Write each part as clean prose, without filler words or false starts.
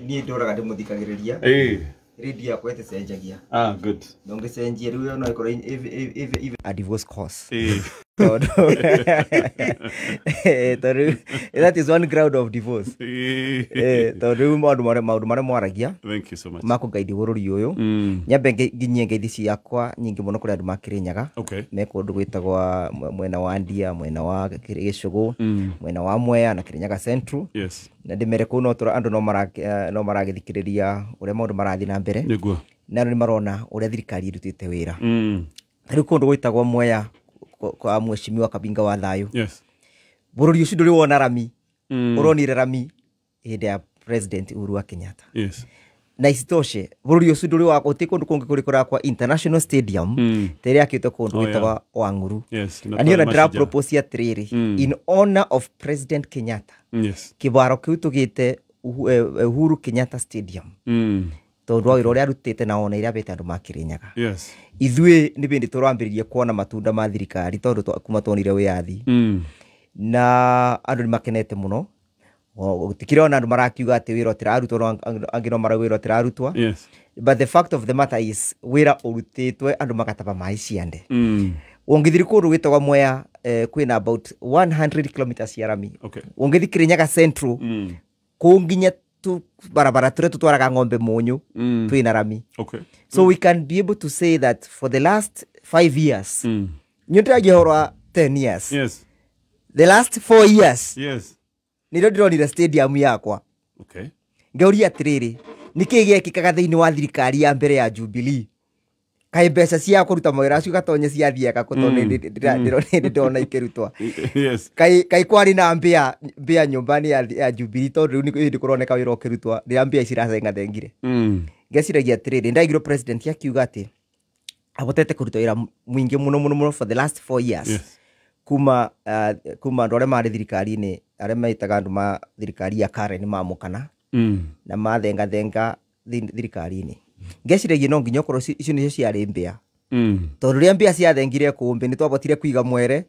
Niĩ ndũraga ndĩmũthikagĩrĩria. Radio yakwa ĩtĩcenjagia. Ah, good. Na ũngĩcenjia rĩu no ĩkorwo a divorce cause. Tondũ that is one ground of divorce. Tondũ rĩu maũndũ marĩa mwaragia Thank you so much. makũgaidi bũrũri ũyũ. Nyambe nginyie ngeithi ciakwa nyingĩ mũno kũrĩ andũ makĩrĩnyaga me kũndũ gwĩtagwo mwena wa Ndia, mwena wa Gĩcũgũ, mwena wa Mwea na Kĩrĩnyaga Central. Na ndĩmere kũu no tũra andũ no maragĩthikĩrĩria ũrĩa maũndũ marathiĩ na mbere. Na andũ nĩ marona ũrĩa thirikari ĩrutĩte wĩra. Ta rĩu kũndũ gwĩtagwo Mwea kwa mheshimiwa Kabinga wa Thayũ, bũrũri ũcio ndũrĩ wona rami. Ũronire rami hĩndĩ ya President Uhuru wa Kenyatta. Na isitoshe, bũrũri ũcio ndũrĩ wa gũtirĩ kũndũ kũngĩ kũrĩ kũrakwa international stadium ta ĩrĩa yakĩtwo kũndũ gwĩtagwo Wang'uru. Na Na niĩ ona Mashujaa. ndĩra propose atĩrĩrĩ, in honor of President Kenyatta, kĩbaro kĩu tũgĩte Uhuru Kenyatta Stadium, tondũ wa wĩra ũrĩa arutĩte na ona iria abete andũ makĩrĩnyaga. Ithuĩ nĩ bĩndĩ tũrambĩrĩria kuona matunda ma thirikari tondũ kuma tuonire wĩyathi, na andũ nĩ makenete mũno. Gũtikĩrĩ ona andũ marakiuga atĩ wĩra ũtirarutwo, no angĩ no marauga wĩra ũtirarutwo, but the fact of the matter is wĩra ũrutĩtwe, andũ magataba maĩ ciande. Ũngĩthiĩ kũndũ gwĩtagwo Mwea, kwĩna about 100 kilometers cia rami. Ũngĩthiĩ Kĩrĩnyaga Central, kũu nginya tu barabara tũrĩa tũtwaraga ng'ombe mũnyũ, twĩna rami. So we can be able to say that for the last 5 years, nĩ ndĩragia ũhoro wa 10 years, the last 4 years, nĩrĩo ndĩronire stadium yakwa. Ngauria atĩrĩrĩ, nĩkĩ gĩekĩkaga thĩinĩ wa thirikari ya mbere ya Jubilee? Kaĩ mbeca cia kũruta mawĩra acio gatonye ciathiaga kũ? Tondũ nĩ ndĩrona ikĩrutwo. Kaĩ kwarĩ na mbĩa nyũmba-inĩ ya Jubilee? Tondũ rĩu nĩ hĩndĩ kũroneka wĩra ũkĩrutwo rĩrĩa mbĩa iciracengathengire. Ngeciragia atĩrĩrĩ, ndaigirwo president akiuga atĩ ahotete kũruta wĩra mũingĩ mũno mũno mũno for the last 4 years, kuma andũ arĩa marĩ thirikari-inĩ, arĩa metaga andũ ma thirikari ya Karen mamũkana na mathengathenga thirikari-inĩ. Ngeciragia no nginya okorwo icio nĩcio ciarĩ mbĩa, tondũ rĩrĩa mbĩa ciathengire kũmbĩ, nĩ twabotire kũiga mwere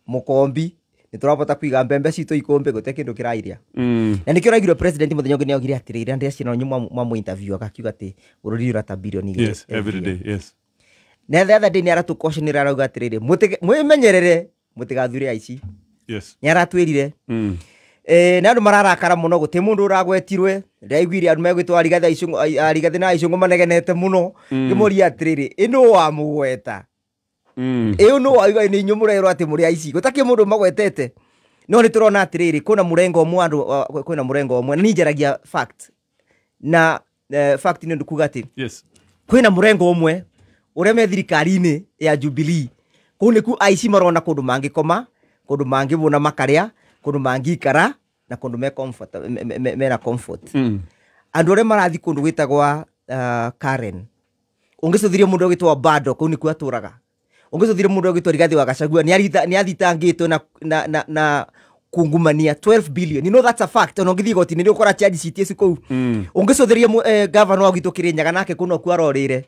mũkombi, nĩ tũrabota kũiga mbembe citũ ikũmbĩ, gũte kĩndũ kĩrairia. Na nĩkĩo ũraigire president mũthenya ũngĩ nĩaugire atĩrĩrĩ, ndĩa ciana mwamũ interview akakiuga atĩ bũrũri ũrata bilioni 2 Every day. Yes. Na the other day nĩ aratũkocenera, arauga atĩrĩrĩ, mwĩmenyerere mũtigathure aici. Nĩ aratwĩrire. Na andũ mararakara mũno, gũtĩ mũndũ ũragwetirwe. Ndĩraiguire andũ megwĩtwo Arigathi na Icũngũ manegenete mũno. Ngĩmũria atĩrĩrĩ, ĩ nũ wamũgweta? Ĩ nũ wauga nĩ inyuĩ mũrerwo atĩ mũrĩ aici? Gũtakĩ mũndũ magwetete, no nĩ tũrona atĩrĩrĩ, kwĩna mũrengo ũmwe andũ, kwĩna mũrengo ũmwe, na niĩ njaragia fact na fact nĩ ũndũ kuga atĩ kwĩna mũrengo ũmwe ũrĩa me thirikari-inĩ ya Jubilee, kũu nĩkuo aici marona kũndũ mangĩkoma, kũndũ mangĩvũna makarĩa, kũndũ mangĩikara na kũndũ me comfort, mena comfort. Andũ arĩa marathiĩ kũndũ gwĩtagwa Karen, ũngĩcũthirie mũndũ ũgĩtwo Bado, kũu nĩkuo atũraga. Ũngĩcũthirie mũndũ ũgĩtwo Rigathi wa Gachagua, nĩ athitangĩtwo na kungumania 12 billion. You know that's a fact. Ona ũngĩthiĩ igoti-inĩ nĩ ũkora charge sheet ici kũu. Ũngĩcũthĩria governor wa gwitũ Kĩrĩnyaga, nake kũu nokuo arorĩire.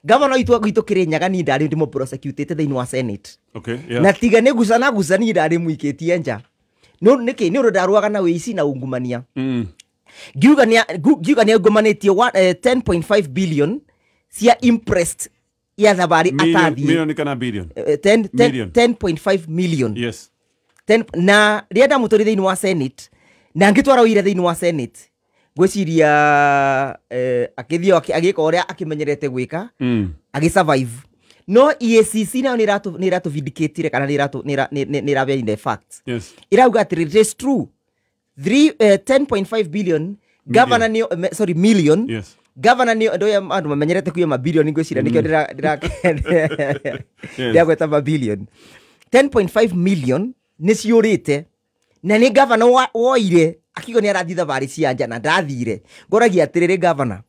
Governor witũ Kĩrĩnyaga, niĩ ndarĩ ndĩmũ prosecutĩte thĩinĩ wa Senate. Na tiga nĩ guca na guca, niĩ ndarĩ mũikĩtie nja. No nĩkĩ? Nĩ ũndũ ndarũaga na wĩici na ungumania. Ngiuga nĩ aungumanĩtie 10.5 billion cia imprest ya thabarĩ atathiĩ. Million kana billion? 10 Million. 10.5 million. 10, na rĩrĩa ndamũtwarire thĩinĩ wa Senate na ngĩtwara ũira thĩinĩ wa Senate, ngwĩciria akĩthiĩ agĩka ũrĩa akĩmenyerete gwĩka, agĩsurvive. No EACC nayo nĩ ĩratũ kana nĩ ĩrabeanire facts. Ĩrauga atĩrĩ, it is true. 10.5 billion governor nĩ sorry, million. Governor nĩ andũ aya andũ mamenyerete kuiya mabilioni, ngwĩciria nĩkĩo ndĩragweta mabilioni. 10.5 million nĩ ciũrĩte na nĩ governor woire akiuga nĩ arathiĩ thabarĩ cia nja na ndathire. Ngoragia atĩrĩrĩ, governor,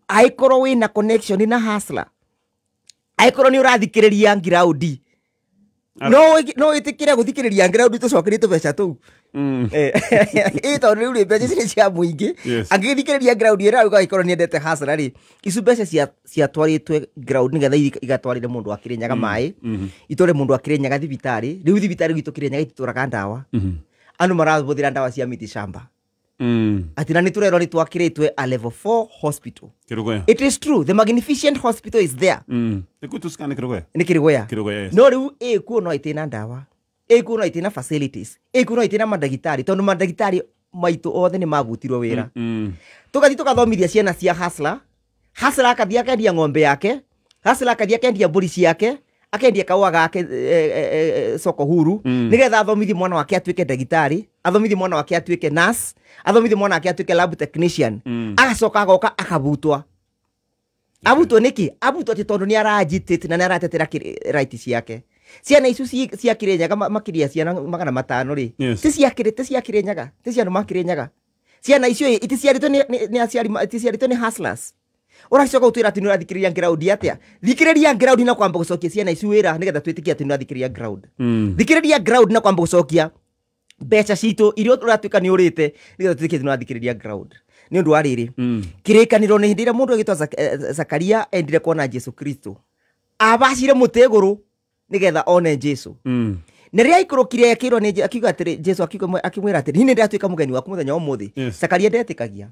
angĩkorwo wĩna connection na hustler, angĩkorwo nĩ ũrathikĩrĩria ngiraũndi, no wĩtĩkĩre gũthikĩrĩria ngiraũndi tũcokerie tũbeca tũu? Ĩ tondũ rĩu rĩ, mbeca ici nĩ cia mũingĩ. Angĩgĩthikĩrĩria ground ĩrĩa auga, angĩkorwo nĩendete hasara rĩ, icu mbeca ciatwarĩtwe ground nĩgetha igatwarĩre mũndũ wa Kĩrĩnyaga maĩ, itware mũndũ wa Kĩrĩnyaga thibitarĩ. Rĩu thibitarĩ gwitũ Kĩrĩnyaga ititwaraga ndawa, andũ marahũthĩra ndawa cia miti shamba. Atĩ na nĩ tũrerwo nĩ twakĩrĩtwe a level 4 hospital. Kerugoya. It is true, the magnificent hospital is there. Nĩ Kerugoya. Nĩ Kerugoya. Kerugoya, yes. No rĩu ĩkuo no ĩtĩ ndawa, ĩkuo no ĩtĩ na facilities, ĩkuo no ĩtĩ na mandagĩtarĩ, tondũ mandagĩtarĩ maitũ othe nĩ mabutirwo wĩra. Tũgathiĩ tũgathomithia ciana cia hustler. Hustler akathiĩ akendia ng'ombe yake, hustler akathiĩ akendia mbũri ciake, akendia kaũa gake soko huru, nĩgetha athomithie mwana wake atuĩke ndagĩtarĩ, athomithie mwana wake atuĩke nurse, athomithie mwana wake atuĩke lab technician. Agacoka agoka akabutwa. Abutwo nĩkĩ? Abutwo atĩ tondũ nĩ aragitate na nĩ aratetera right ciake. Ciana icio cia Kirinyaga makĩria ciana 500 rĩ, ti cia ti cia Kirinyaga, ti cia andũ ma Kirinyaga. Ciana icio iticiarĩtwo nĩ aciari, iticiarĩtwo nĩ hustlers. Ũracoka ũtwĩra atĩ nĩ ũrathikĩrĩria ground atĩa? Thikĩrĩria ground na kwamba gũcokia ciana ici wĩra nĩgetha twĩtĩkie atĩ nĩ ũrathikĩrĩria ground. Thikĩrĩria ground na kwamba gũcokia mbeca citũ iria ũratuĩka nĩ ũrĩte nĩgetha twĩtĩkie atĩ nĩ ũrathikĩrĩria ground. Nĩ ũndũ wa rĩrĩ, kĩrĩkanĩro nĩ hĩndĩ ĩrĩa mũndũ agĩtwo Zakaria endire kuona Jesu Kristo, abacire mũtĩ igũrũ nĩgetha one Jesu. Na rĩrĩa aikũrũkire akĩrwo nĩ akiuga atĩrĩ, Jesu akĩmwĩra atĩrĩ, niĩ nĩndatuĩka mũgeni waku mũthenya wa ũmũthĩ. Zakaria ndetĩkagia.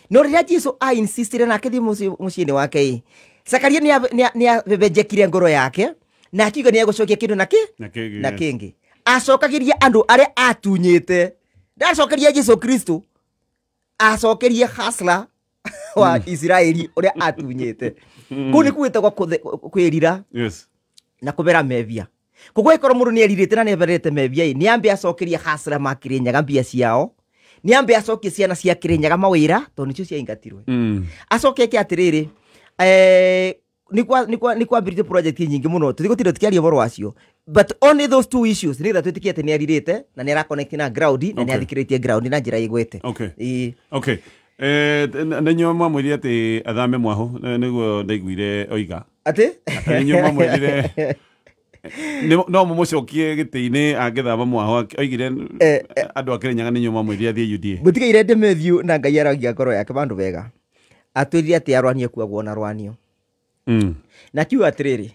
No rĩrĩa Jesu a insistire na akĩthiĩ mũciĩ-inĩ wake ĩ, Zakaria nĩ abebenjekire ngoro yake na akiuga nĩ egũcokia kĩndũ na kĩngĩ. Acokagĩria andũ arĩa atunyĩte. Ndacokeria Jesu Kristo, acokerie hustler wa Isiraeli ũrĩa atunyĩte. Kũu nĩ gwĩtagwo kwĩrira na kũbera mebia. Koguo ĩkorwo mũndũ nĩ erirĩte na nĩ eberete mebia ĩ, nĩ ambe acokerie hustler ma Kirinyaga mbia ciao, nĩ ambe acokie ciana cia Kirinyaga mawĩra tondũ nĩcio ciaingatirwe. Acoke eke atĩrĩrĩ, nĩ kwambĩrĩirie project nyingĩ mũno, tũtigũtinda tũkĩaria ũhoro wacio, but only those two issues nĩgetha twĩtĩkie atĩ nĩ erirĩte na nĩ araconnect na ground na nĩ athikĩrĩtie ground na njĩra ĩgwete. Okay. Nĩ inyuĩ mwamwĩrire atĩ athame mwahũ, nĩguo ndaiguire oiga. Atĩ? Nĩ inyuĩ mwamwĩrire no mũmũcokie gĩtĩ-inĩ angĩthama mwahũ, oigire andũ a Kirinyaga nĩ inyuĩ mwamwĩrire athiĩ UDA. Mũtigaire Demethiu na Ngai aragia ngoro yake bandũ wega. Atwĩrire atĩ arwanio kuagwo na rwanio. Na kiuga atĩrĩrĩ,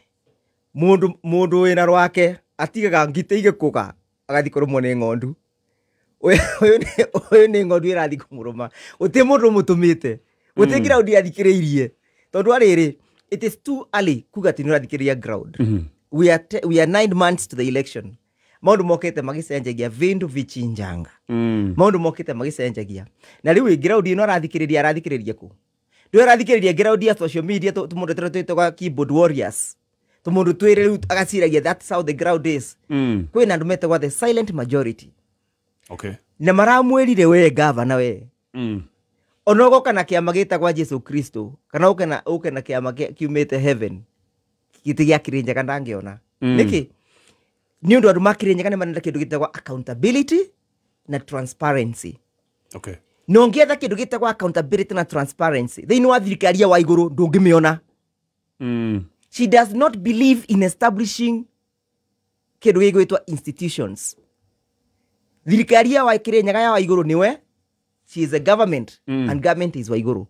mũndũ wĩna rwake atigaga ngitĩ igĩkũga agathiĩ kũrũmwo nĩ ng'ondu. Ũyũ nĩ ng'ondu ĩrathiĩ kũmũrũma. Gũtirĩ mũndũ ũmũtũmĩte, gũtirĩ ground athikĩrĩirie. Tondũ arĩrĩ, it is too early kuga atĩ nĩ ũrathikĩrĩria ground. We are 9 months to the election. Maũndũ mokĩte magĩcenjagia, vindu vichinjanga. Maũndũ mokĩte magĩcenjagia. Na rĩu ground ĩno arathikĩrĩria kũ? Ndũ arathikĩrĩria ground ya social media, tũmũndũ tũrĩa twĩtagwo keyboard warriors. Tũmũndũ twĩre rĩu agaciragia that's how the ground is. Kwĩna andũ metagwo the silent majority. Okay. Na maramwĩrire we gavana we. Ona ũgoka na kĩama gĩtagwa Jesu Kristo, kana ũke na kĩama kiumĩte heaven, gĩtĩ gĩa Kirinyaga ndangĩona. Nĩkĩ? Nĩ ũndũ andũ ma Kirinyaga nĩ marenda kĩndũ gĩtagwo accountability na transparency. Okay. Na ũngĩetha kĩndũ gĩtagwo accountability na transparency thĩinĩ wa thirikari ya Waigũrũ ndũngĩmĩona. She does not believe in establishing kĩndũ gĩgwĩtwo institutions. Thirikari ya Kirinyaga ya Waigũrũ nĩwe, she is a government and government is Waigũrũ.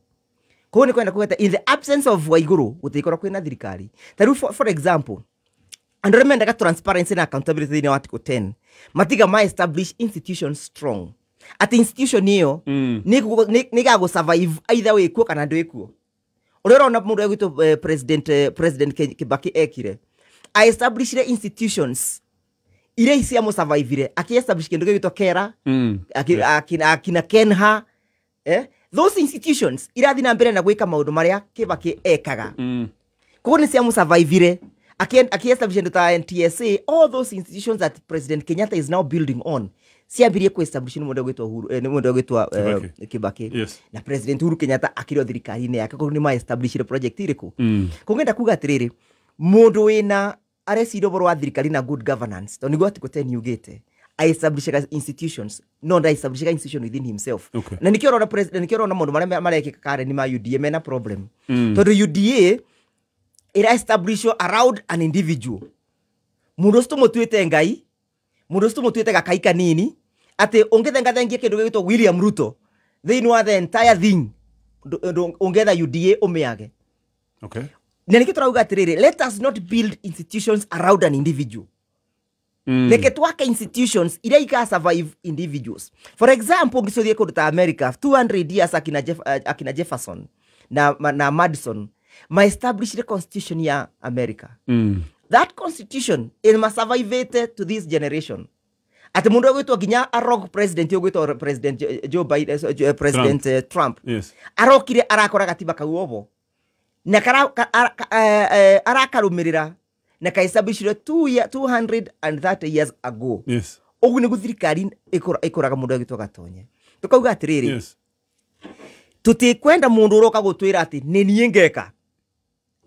Koguo nĩ kwenda kuga in the absence of Waigũrũ gũtikorwo kwĩna thirikari. Ta rĩu for example, andũ arĩa mendaga transparency na accountability thĩinĩ wa Article 10 matiga ma establish institutions strong. Atĩ institution ĩyo nĩ ĩgagũ survive either wĩkuo kana ndwĩkuo. Ũrĩa ũrona mũndũ egwĩtwo President Kibaki ekire, a establishire institutions iria ciamũ survivire, akĩ establish kĩndũ gĩgwĩtwo KERA, akina Kenha, those institutions irathi na mbere na gwĩka maũndũ marĩa Kibaki ekaga. Koguo nĩ ciamũ survivire, akĩ establish indo ta NTSA, all those institutions that President Kenyatta is now building on ciambirie ku establish nĩ mũndũ ũgwĩtwo Uhuru, nĩ mũndũ ũgwĩtwo Kibaki. Na President Uhuru Kenyatta akĩrĩ thirikari-inĩ yake, koguo nĩ ma establish project ĩrĩkũ. Koguo ngenda kuga atĩrĩrĩ, mũndũ wĩna areciria ũhoro wa thirikari na good governance, tondũ nĩguo Article 10 yugĩte, a establish institutions, no nda establish institution within himself. Na nĩkĩo ũrona president, nĩkĩo ũrona maũndũ marĩa marekĩka Karen ma UDA mena problem. Tondũ UDA ĩra establish around an individual. Mũndũ ũcio tũmũtuĩte Ngai, mũndũ ũcio tũmũtuĩte gakai kanini, atĩ ũngĩthengathengia kĩndũ gĩgwĩtwo William Ruto thĩinĩ wa the entire thing, ũngĩetha UDA ũmĩage. Okay. Na nĩkĩo tũrauga atĩrĩrĩ, let us not build institutions around an individual. Reke twake institutions iria ika survive individuals. For example, ũngĩcothie kũndũ ta America 200 years akina Jefferson na Madison ma establish the constitution ya America. That constitution it must survive to this generation. Ati mundu egwitwo nginya a rogue president egwitwo President Joe Biden, President Trump. Yes. Arokire arakora gatiba kau obo na arakarumirira na ka establish 230 years ago. Yes. Ogu niguo thirikari ikoraga mundu egwitwo Gatonye. Tukauga atiriri. Yes. Tutikwenda mundu uroka gutwira ati ni nie ngeka.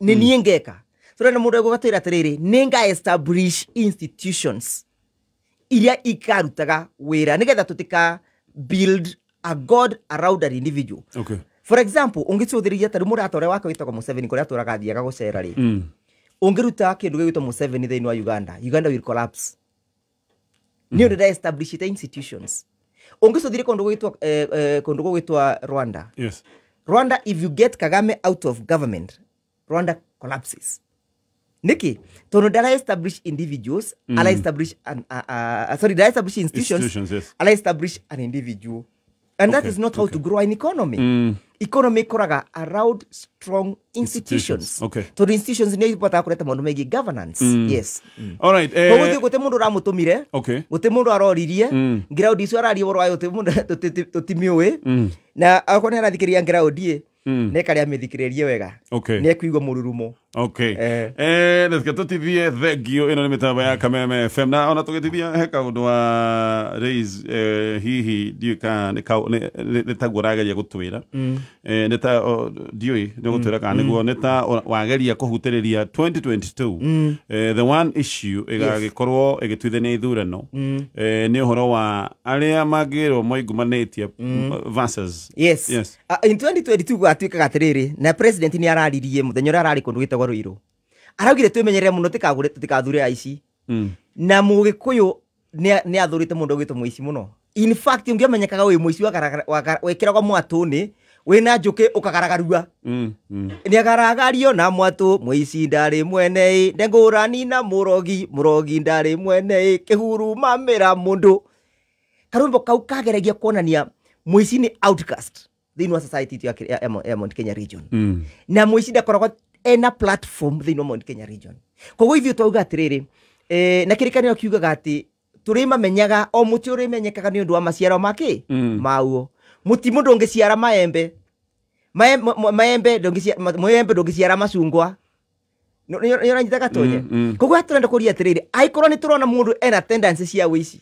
Ni nie ngeka. Turenda mundu egwatwira atiriri ninga establish institutions iria ikarutaga wira nigetha tutika build a god around an individual. Okay. For example, ungicũthĩrĩria ta rĩu mũrata ũrĩa wake wĩtagwo Museveni kũrĩa atũraga athiaga gũcera rĩ. Ũngĩruta kĩndũ gĩgwĩtwo Museveni thĩinĩ wa Uganda, Uganda will collapse. Nĩ ũndũ establish institutions. Ũngĩcũthĩrĩria kũndũ gũgwĩtwo Rwanda. Yes. Rwanda, if you get Kagame out of government, Rwanda collapses. Niki, tondu ndara establish individuals, ala establish an sorry, ndara establish institutions, yes. Ala establish an individual. And that is not how to grow an economy. Economy ikoraga around strong institutions. Okay. Tondu institutions nĩ ibotaga kũreta maũndũ megiĩ governance. Yes. All right. Koguo gũtirĩ mũndũ ũramũtũmire. Okay. Gũtirĩ mũndũ aroririe. Ground icio araria ũhoro wayo gũtirĩ mũndũ tũtimiũĩ. Na akorwo nĩ arathikĩrĩria ground ĩ, nĩkarĩa mĩthikĩrĩrie wega. Okay. Nĩekuigua mũrurumo. Okay. Reke tũtithie thengio ĩno nĩ mĩtambo ya Kameme FM na ona tũgĩtithia he kaũndũ wa raise hihi ndiũĩ kana nĩ taguo ũrageria gũtwĩra. Nĩ ta ndiũĩ nĩ gũtwĩra kana nĩguo nĩ ta wageria kũhutĩrĩria 2022. The one issue ĩgagĩkorwo ĩgĩtuithania ithurano nĩ ũhoro wa arĩa mangĩrwo moingumanĩtie versus. Yes. Yes. In 2022 gwatuĩkaga atĩrĩrĩ na president nĩ araririe mũthenya ũrĩa ararĩ kũndũ gwĩtagwo Ruiru. Araugire twimenyerere muno tutikathure aici. Na Mũgĩkũyũ nĩ athurite mũndũ ũgwĩtwo mũici mũno. In fact ũngĩamenyekaga wĩ mũici wekĩragwo mwatũ-inĩ wĩna njũkĩ ũkagaragarua. Nĩ agaragario na mwatũ mũici ndarĩ mwene ndengũrani na mũrogi mũrogi ndarĩ mwene kĩhuru mamĩra mũndũ. Karwĩmbo kau kageragia kuonania mũici nĩ outcast thĩinĩ wa society ya Mount Kenya region. Na mũici ndakoragwo ena platform thĩinĩ wa Mount Kenya region. Koguo ithuĩ twauga atĩrĩrĩ na kĩrĩkanĩro kiugaga atĩ tũrĩmamenyaga o mũtĩ ũrĩmenyekaga nĩ ũndũ wa maciaro make mauo. Mũti mũndũ ũngĩciara maembe maembe ndũngĩciara macungwa. Nĩ ũranyita Gatonye? Koguo tũrenda kũria atĩrĩrĩ angĩkorwo nĩ tũrona mũndũ ena tendency cia ũici,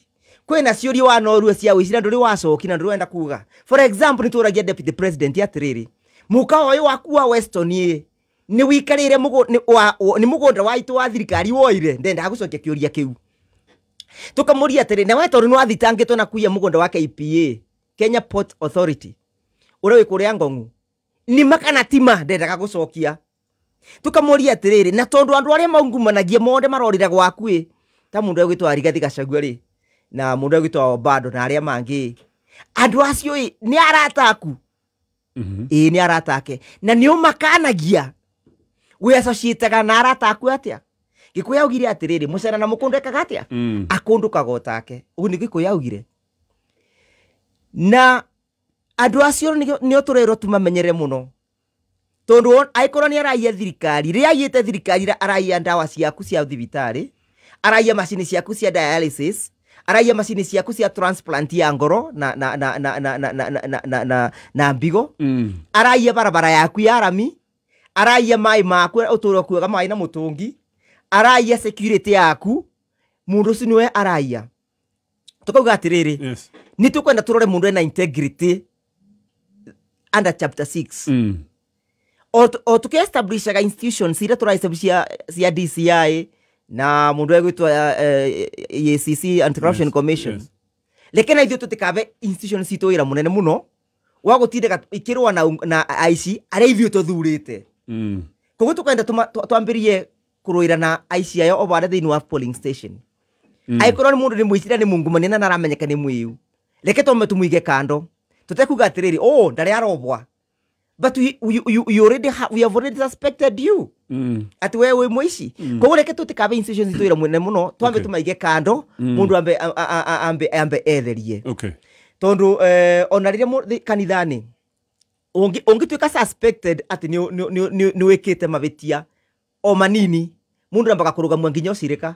kwĩna ciũria wanorua cia ũici na ndũrĩ wacoki na ndũrĩ wenda kuga. For example, nĩ tũragia deputy president atĩrĩrĩ mũkawa ũyũ waku wa Weston ĩ nĩ wikarĩire nĩ mũgũnda waitũ wa thirikari woire ndendaga gũcokia kĩũria kĩu. Tũkamũria atĩrĩ na we tondũ nĩ wathitangĩtwo na kuiya mũgũnda wa KPA Kenya Port Authority ũrĩa wĩ kũrĩa Ngong'u nĩ makana tima ndendaga gũcokia. Tũkamũria atĩrĩrĩ na tondũ andũ arĩa maungumanagia mothe marorĩra gwaku ĩ ta mũndũ ũgwĩtwo Rigathi Gachagua rĩ na mũndũ ũgwĩtwo Obado na arĩa mangĩ andũ acio ĩ nĩ arata aku. Ĩ nĩ arata ake na nĩ ũmakanagia we associateaga na arata aku atia. Gĩkũyũ augire atĩrĩrĩ mũcera na mũkũndũ ekaga atia akũndũkaga o take. Ũguo nĩ Gĩkũyũ augire. Na andũ acio nĩo tũrerwo tumamenyere mũno tondũ angĩkorwo nĩ araiya thirikari rĩrĩa aiyĩte thirikari araiya ndawa ciaku cia thibitarĩ, araiya macini ciaku cia dialysis, araiya macini ciaku cia transplant ya ngoro na na na na na na na na na na na mbigo, araiya barabara yaku ya rami, araiya maĩ maku ũtũũre ũkuaga maĩ na mũtũngi, araiya security yaku, mũndũ ũcio nĩwe araiya. Tũkauga atĩrĩrĩ nĩ tũkwenda tũrore mũndũ ena integrity under chapter 6. O tukiestablishaga institutions iria tũraestablish cia DCI na mũndũ egwĩtwo EACC Anti-Corruption Commission. Reke na ithuĩ tũtikabe institutions citũ wĩra mũnene mũno wa gũtindĩka ikĩrũa na aici arĩa ithuĩ tũthurĩte. Koguo tũkwenda twambĩrĩrie kũrũĩra na aici ayo o barĩa thĩinĩ wa polling station. Angĩkorwo nĩ mũndũ nĩ mũici na nĩ mungumania na nĩaramenyeka nĩ mũiyu, reke twambe tũmũige kando tũtekuga atĩrĩrĩ oh ndarĩ arobwa, but we have already suspected you. Atĩ we wĩ mũici. Koguo reke tũtikabe institutions itũ wĩra mũnene mũno, twambe tũmaige kando, mũndũ ambe ambe ambe etherie. Tondu ona rĩrĩa kanithani ũngĩtuĩka suspected atĩ nĩ wĩkĩte mavĩtia o manini, mũndũ ambaga kũrũgamwo nginya ũcirĩka.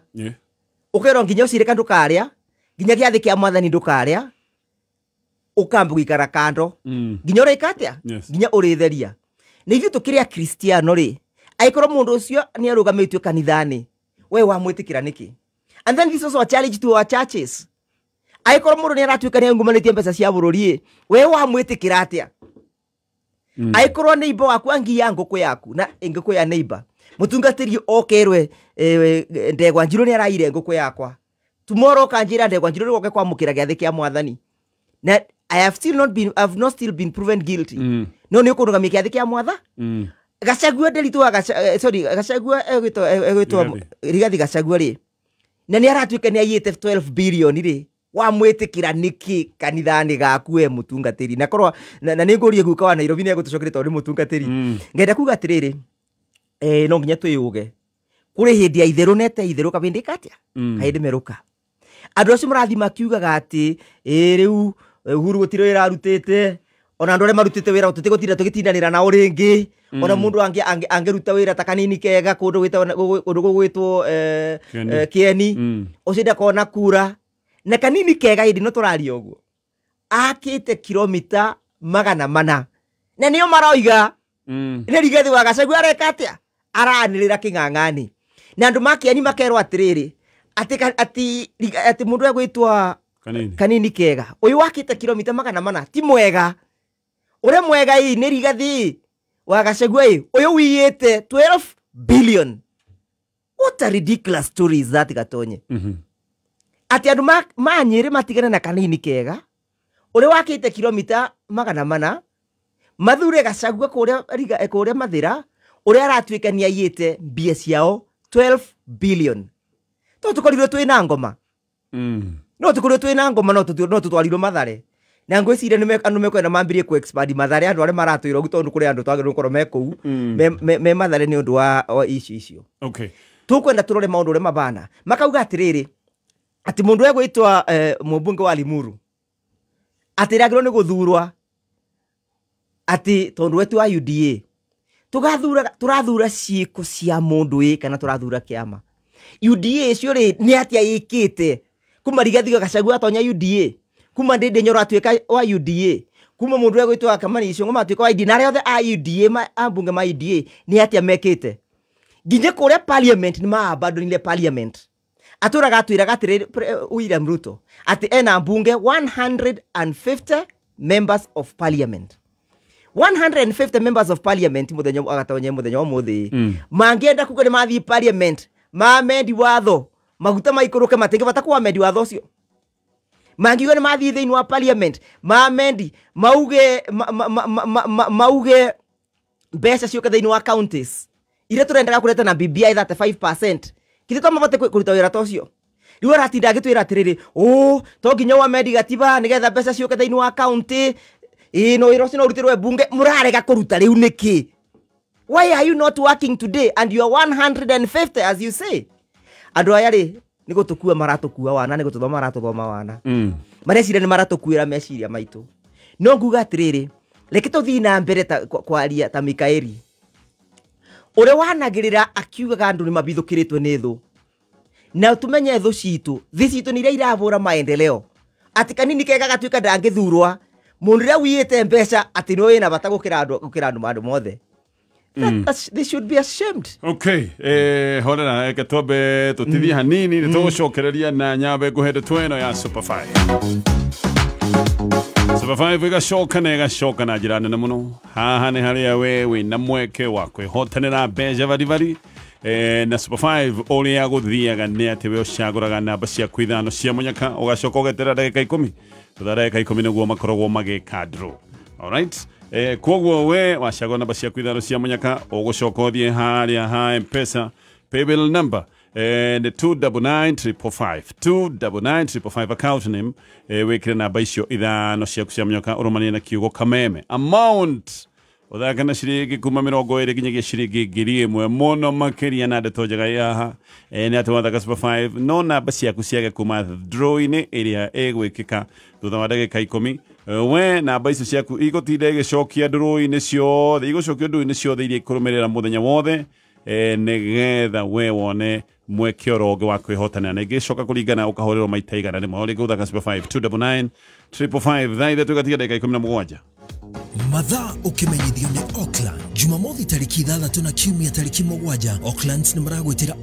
Ũkerwo nginya ũcirĩka ndũkarĩa, nginya gĩathĩ kĩa mwathani ndũkarĩa, ũkamba gũikara kando nginya ũrĩka atĩa, nginya ũrĩtheria. Na ithuĩ tũkĩrĩ akristiano rĩ, angĩkorwo mũndũ ũcio nĩ arũgamĩtio kanithani, we wamwĩtĩkĩra nĩkĩ? And then this also a challenge to our churches. Angĩkorwo mũndũ nĩ aratuĩka nĩ angumanĩtie mbeca cia bũrũri, we wamwĩtĩkĩra atĩa? Angĩkorwo neighbor waku angiya ngũkũ yaku na ngũkũ ya neighbor, mũtungatĩri okerwe ndegwa njirũ nĩ araire ngũkũ yakwa, tomorrow kanjira ndegwa njirũ nĩgoke kwamũkĩra gĩathĩ kĩa mwathani, na I have still not been, I have not still been proven guilty. No nĩ ũkũrũgamia gĩathĩ kĩa mwatha. Gachagua nderitũ sorry, Gachagua egwĩtwo Rigathi Gachagua rĩ, na nĩ aratuĩka nĩ aiyĩte 12 billion rĩ, wamwĩtĩkĩra nĩkĩ kanithani gaku we mũtungatĩri? Na korwo na nĩ ngũrie guka wa Nairobi nĩ egũtũcokeria tondũ nĩ mũtungatĩri. Ngenda kuga atĩrĩrĩ, no nginya twĩyũge kũrĩ hĩndĩ ya itherũ nete itherũ kabĩndĩ katia kahĩndĩ merũka. Andũ acio marathiĩ makiugaga atĩ rĩu Uhuru gũtirĩ wĩra arutĩte, ona andũ arĩa marutĩte wĩra tũtigũtinda tũgĩtindanĩra nao rĩngĩ, ona mũndũ angĩruta wĩra ta kanini kega kũndũ gũgwĩtwo Kieni, ũcio ndakona kura. Na kanini kega hĩndĩ no tũraria ũguo akĩte kilomita 400, na nĩo maroiga nĩ Rigathi wa Gachagua areka atĩa, aranĩrĩra kĩng'ang'ani. Na andũ makiani makerwo atĩrĩrĩ, atĩ mũndũ egwĩtwo kanini kega ũyũ wakĩte kilomita 400 ti mwega, ũrĩa mwega ĩ nĩ Rigathi wa Gachagua ĩ ũyũ wiyĩte 12 billion. What a ridiculous story is that, Gatonye? Atĩ andũ ma Nyĩrĩ matigane na kanini kega ũrĩa wakĩte kilomita 400, mathure Gachagua kũrĩa Mathĩra ũrĩa aratuĩka nĩ aiyĩte mbia ciao 12 billion. To tũkorirwo twĩna ngoma. No tũkorirwo twĩna ngoma, no tũtwarirwo Mathare. Na ngwĩciria nĩ andũ mekwenda mambirie ku expand Mathare, andũ arĩa maratwĩra ũguo tondũ kũrĩ andũ twagĩrĩirwo gũkorwo me kũu me Mathare nĩ ũndũ wa icio icio. Tũkwenda tũrore maũndũ ũrĩa mabana. Makauga atĩrĩrĩ, atĩ mũndũ egwĩtwo mũmbunge wa Limuru atĩ rĩagĩrĩirwo nĩ gũthurwa atĩ tondũ wetu wa UDA tũrathura ciĩko cia mũndũ ĩ kana tũrathura kĩama. UDA ĩcio rĩ nĩ atĩa ĩkĩte kuma Rigathi Gachagua atonya UDA, kuma Ndindi Nyoro atuĩka wa UDA, kuma mũndũ egwĩtwo Kamani Ichung'wa atuĩka wa UDA, na arĩa othe a UDA ambunge ma UDA nĩ atĩa mekĩte nginya kũrĩa parliament nĩ maabandonire parliament. Atũraga atwĩraga atĩrĩrĩ William Ruto atĩ ena mbunge 150 members of parliament. 150 members of parliament mũthenya agatonye mũthenya wa mũthĩ mangĩenda kuga nĩ mathiĩ parliament mamendi watho maguta maikũrũke matingĩbata kwamendi watho ũcio. Mangiuga nĩ mathiĩ thĩinĩ wa parliament mamendi mauge mauge mbeca ciũke thĩinĩ wa counties iria tũrendaga kũreta na BBI 35%, kithĩ to mabote kũruta wĩra ta ũcio? Rĩu aratinda agĩtwĩra atĩrĩrĩ, to nginya wamendi gatiba nĩgetha mbeca ciũke thĩinĩ wa county, no wĩra ũcio no ũrutĩrwo mbunge, mũrarega kũruta rĩu nĩkĩ? Why are you not working today and you are 150 as you say? Andũ aya rĩ nĩ gũtũkua maratũkua wana, nĩ gũtũthoma maratũthoma wana, mareciria nĩ maratũkuĩra meciria maitũ. No nguga atĩrĩrĩ, reke tũthiĩ na mbere kwaria ta Mikaeli ũrĩa wanagĩrĩra akiugaga andũ nĩ mabithũkĩrĩtwo nĩ thũ, na tũmenye thũ citũ, thĩ citũ nĩ iria irabũra maendeleo. Atĩ kanini kega gatuĩka ndangĩthurwa, mũndũ ũrĩa wiyĩte mbeca atĩ nĩwe wĩna bata gũkĩra andũ andũ mothe. They should be ashamed. Okay, horera reke twambe tũtithie hanini nĩ tũgũcokereria na nyambe ngũhe ndeto ĩno ya Super 5. Super 5 ĩgacoka na ĩgacoka na njĩra nene mũno. Haha nĩ harĩa we wĩna mweke wa kwĩhotanĩra mbeca baribari. Na Super 5 ũrĩa gũthiaga nĩ atĩ we ũcagũraga namba ciaku 5 cia mũnyaka, ũgacoka ũgeterera ndagĩka 10. Thutha ndagĩka 10 nĩguo makoragwo magĩka draw. Alright? Koguo we wacagũra namba ciaku 5 cia mũnyaka, ũgũcoka ũthiĩ harĩa ha M-Pesa paybill number nĩ 299555, 299555 account name, wĩkĩre namba icio 5 ciaku cia mũnyaka ũrũmanie na kiugo Kameme. Amount Ũthake na ciringi kuma 20 nginyagia ciringi 1000 mũno makĩria. Na ndeto njega yaha nĩ atĩ wathaka Super 5 no namba ciaku ciage kuma draw-inĩ ĩrĩa ĩgwĩkĩka thutha wa ndagĩka 10. We namba icio ciaku igũtinda igĩcokia draw-inĩ ciothe, igũcokio draw-inĩ ciothe iria ikũrũmĩrĩra mũthenya wothe, nĩgetha we wone mweke oro ũngĩ wa kwĩhotanĩra, na ingĩcoka kũringana ũkahũrĩrwo maita 100. O rĩngĩ gũthaka Super 5 299 555 thaa 3 gatiga ndagĩka 17. Mathaa ũkĩmenyithio nĩ Auckland, Jumamothi tarĩki 6 na Kiumia tarĩki 7. Auckland nĩ maragwĩtĩra.